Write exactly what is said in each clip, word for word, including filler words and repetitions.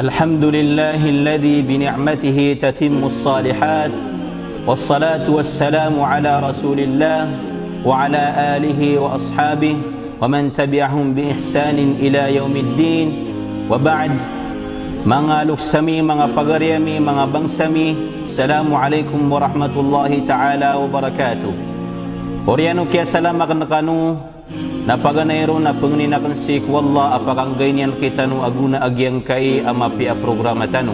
الحمد لله الذي بنعمته تتم الصالحات، والصلاة والسلام على رسول الله وعلى آله وأصحابه ومن تبعهم بإحسان إلى يوم الدين، وبعد. Manga loks ami, manga pagari ami, manga bangsa mi, Assalamu alaikum warahmatullahi ta'ala wabarakatuh. Oriyan o kiyasalam aken rekano, na paganay ron na pengnin aken sii ko Allah a pakanggay niyan rekitano a gona a giyangkai a mapiya a programa tano.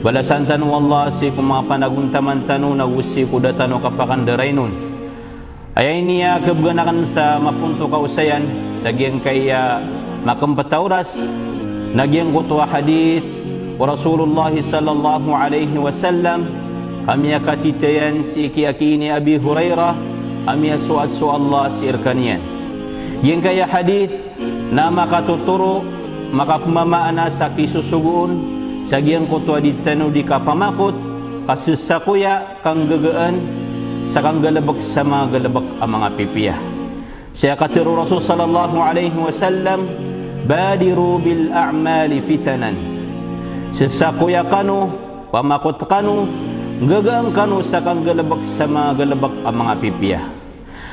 Balasan tano o Allah sii ko manga panagontaman tano nago sii ko da tano kapakandarainon. Aya ini a kebegan aken sa mapontok a osayan sa giyangkai a makempet a oras, na giyangkoto a hadith o Rasulullah sallallahu alaihi wasallam, a miyakatitayan sii ki aki ini Abi Hurairah, a miyasoat so Allah sii rekaniyan. Giyangkai a hadith na makatotoro, makapemamaana sa kisosogoon sa giyangkoto a di tano di kapamakot, kasesakoya, kanggegaan sa kanggalebek sa manga galebek a manga pipiya. Sii a katero o Rasul sallallahu alaihi wasallam, "Badiru bil a'mali fitanan." Sesakoya kano, pamakot kano, nggegaan kano sa kanggalebek sa manga galebek a manga pipiya.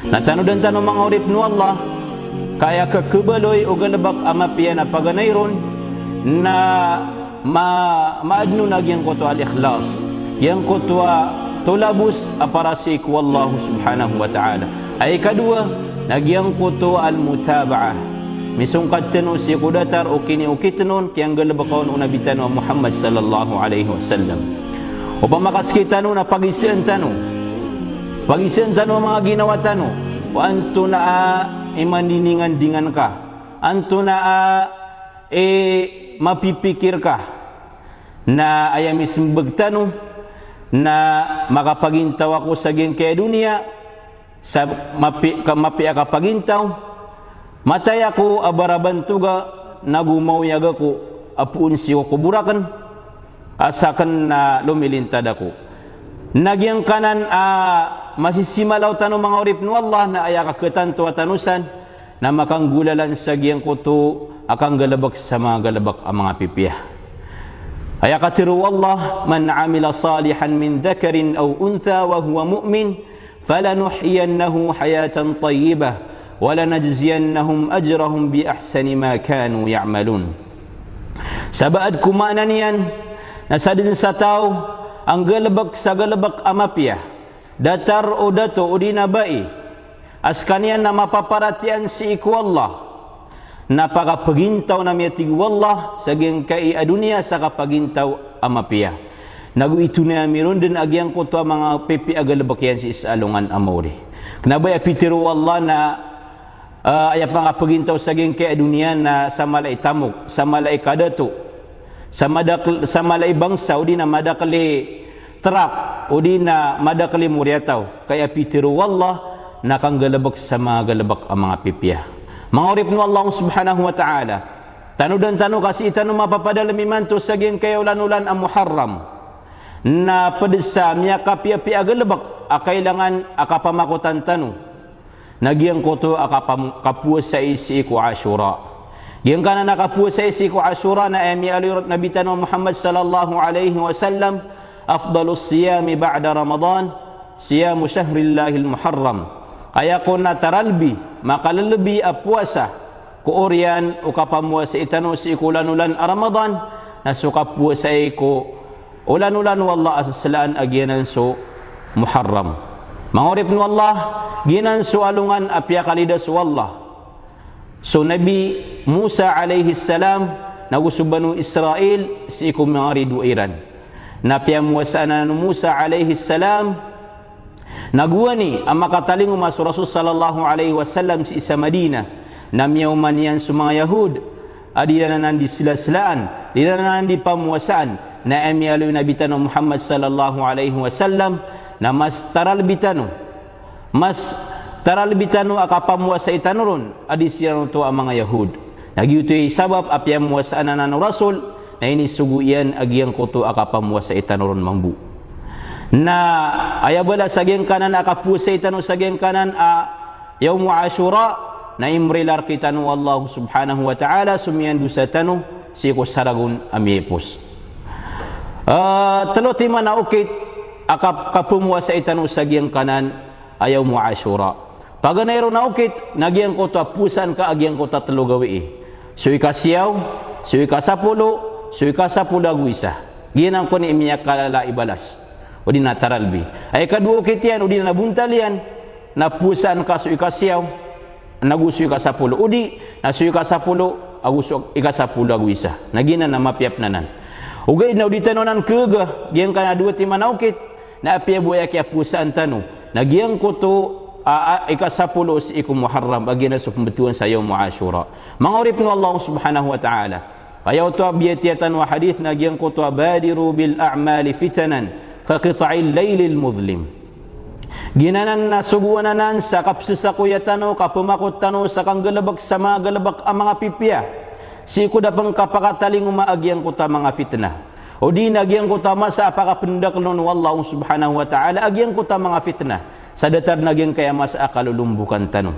Na tanodan tano manga oripen o Allah, ka aya kakebaloy o galebek a mapiya na paganay ron, na ma-, maadn on a giyangkoto al-ikhlas, giyangkoto a tolabos a para sii ko Allah subhanahu wa ta'ala. Aya ikadowa, na giyangkoto al-mutaba'ah. Misongkad tano sii ko datar o kiniokit on, kiyanggalebeka on o Nabi tano a Muhammad sallallahu alaihi wasallam. Opama ka sekitano na pagisaan tano, pagisaan tano a manga ginawa tano, o antonaa i mandiningandingan ka, antonaa i mapipikir ka, na aya misembag tano, na makapagintaw ako sa giyangkai a doniya, sa mapi-, ka-, mapiya a kapagintaw, matay ako a barabantoga, nago maoyag ako a poon sii ko kobor aken, a saken na lomilintad ako. Na giyangkanan a masisimalaw tano manga oripen o Allah, na aya kaketantoa tano san, na makanggolalan sa giyangkoto a kanggalebek sa manga galebek a manga pipiya. Aya katero o Allah, "Man amila salihan min dhakarin aw untha wa huwa mu'min, falanuhyiyannahu hayatan tayyibah, wa lanajziyannahum ajrahum bi ahsani ma kanu ya'malun." Sabaad ko maana niyan, na sadn sa taw a nggalebek sa galebek a mapiya, datar o dato odi na bai, a sekaniyan na mapaparatiyaya sii ko Allah, na pakapegintaw na miyatig o Allah sa giyangkai a doniya sa kapagintaw a mapiya. Nago itonaya mi ron den a giyangkoto a manga pipiya a galebek iyan sii sa alongan a maori. Kena ba aya pitero o Allah na, ah, aya pakapegintaw sa giyangkai a doniya na sa mala i tamok, sa mala i kadato, sa madak-, sa mala i bangsa, odi na madakel i trak, odi na madakel i moriyataw. Ka aya pitero o Allah na kanggalebek sa manga galebek a manga pipiya. Manga oripen o Allah subhanahu wa ta'ala, tanodan tano ka sii tano mapapadalem imanto sa giyangkai a olan-olan a Muharram, na ped sa miyakapiyapiya a galebek a kailangan a kapamakotan tano, na giyangkoto a kapam-, kapowasai sii ko Ashura. Giyangkanan a kapowasai sii ko Ashura na aya miyaaloy ron o Nabi tano a Muhammad sallallahu alaihi wasallam, "Afdalus siyami ba'da Ramadan, siyamu shahrillahil Muharram." Aya kon a taralbi, makalelebi a powasa ko oriyan o kapamowasai tano sii ko olan-olan a Ramadan, na so kapowasai ko olan-olan o Allah a seselaan a giyanan so Muharram. Manga oripen o Allah, giyanan so alongan a piyakalidas o Allah so Nabi Musa alayhis salam, nago so Banu Israil, sii ko manga ridoay iran. Na piyamowasaan anan o Musa alayhis salam, na gowani a makatalingoma so Rasul sallallahu alayhi wasallam sii sa Madinah, na miyaoma niyan so manga Yahud a di iran anan di selaselaan, di iran anan di pamowasaan, na aya miyaaloy o Nabi tano Muhammad sallallahu alayhi wasallam, na mas taralbi tano, mas taralbi tano a kapamowasai tano ron a di siran oto a manga Yahud. Na giyoto i sabap a piyamowasaan anan o Rasul, na inisogo iyan a giyangkoto a kapamowasai tano ron mambo. Na aya balas a giyangkanan a kapowasai tano sa giyangkanan a Yawmu Ashura, na imrila rekitano o Allah subhanahu wa ta'ala so miyandosa tano, sii ko saragon a miyaipos. Ah, telo timan a okit a kap-, kapemowasai tano sa giyangkanan a Yawmu Ashura. Paganay ron a okit na giyangkoto a powasaan ka a giyangkoto a telo gawii. So ikasiyaw, so ikasapolo, so ikasapolo ago isa. Giyanan kon i miyakalala i balas odi na taralbi. Aya ikadowa okit iyan odi na bontal iyan na powasaan ka so ikasiyaw, na go so ikasapolo. Odi na so ikasapolo ago so ikasapolo ago isa. Na giyanan na mapiya pen anan. Ogaid na o di tano anan kega giyangkanan a dowa timan a okit, na apiya bo aya kiyapowasaan tano na giyangkoto a, a, ikasapolo sii ko Muharram, a giyanan so pembetowan sa Yawmu Ashura. Manga oripen o Allah subhanahu wa ta'ala. Aya oto a biyatiya tano a hadith na giyangkoto a badiru bil a'mali fitanan ka qita'il laylil mudhlim. Giyanan na sogoan anan sa kapsesakoya tano, kapemakot tano sa kanggalebek sa manga galebek a manga pipiya. Sii ko da pen kapakatalingoma a giyangkoto a manga fitnah. Odi na giyangkoto a masa a pakapendakelen o Allah subhanahu wa ta'ala a giyangkoto a manga fitnah. Sa datar na giyangkaya masa a kalolombokan tano.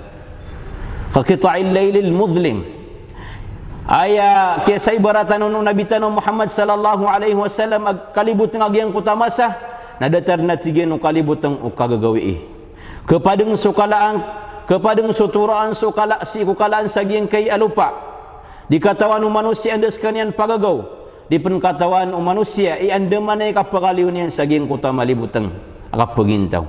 Ka qita'il laylil mudhlim. Aya kiyasaibaratan o Nabi tano Muhammad sallallahu alaihi wasallam a kaliboteng a giyangkoto a masa, na datar na tig iyan o kaliboteng o kagagawii. Kepadeng so kalaan, kepadeng so toraan so kala, sii ko kalaan sa giyangkai a lopa. Di katawan o manosiya anda sekaniyan pagagaw. Di pen katawan o manosiya i andamanaya i kapakaliyo niyan sa giyangkoto a maliboteng a kapagintaw.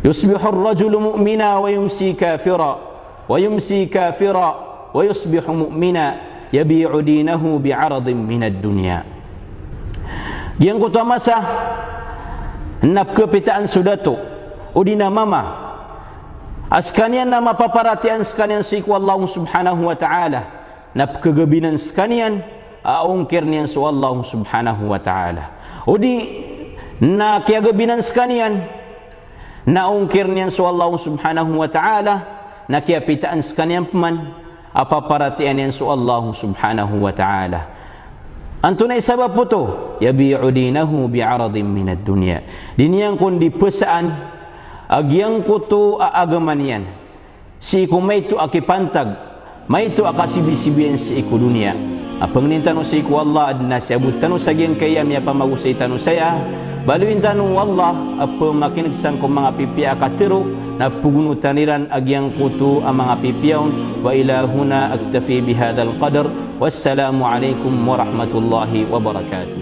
Yusbihur rajulu mu'mina wa yumsi kafira, wa yumsi kafira, wa yusbihu mu'mina, yabi'u dinahu bi'aradin minad dunya. Giyangkoto a masa na pekapitaan so dato odi na mama a sekaniyan na mapaparatiyaya sekaniyan sii ko Allah subhanahu wa ta'ala. Na pekagabinan sekaniyan a ongkir niyan so Allah subhanahu wa ta'ala. Odi na kiyagabinan sekaniyan na ongkir niyan so Allah subhanahu wa ta'ala, na kiyapitaan sekaniyan peman a paparatiyaya niyan so Allah subhanahu wa ta'ala. Antonaa i sabap oto? Yabi'u dinahu bi'aradin minad dunya. Di niyan kon di pesaan a giyangkoto a agama niyan sii ko maito a kipantag, maito a kasibisibiyan sii ko doniya. A pangnin tano sii ko Allah, aden a siyabot tano sa giyangkaya miyapamagosay tano saya. Baloyin tano o Allah a pemakineg sangko manga pipiya a katero, na pegonotan iran a giyangkoto a manga pipiya on. Wa ila huna aktafi bihadhal qadr. Wassalamu alaikum warahmatullahi wabarakatuh.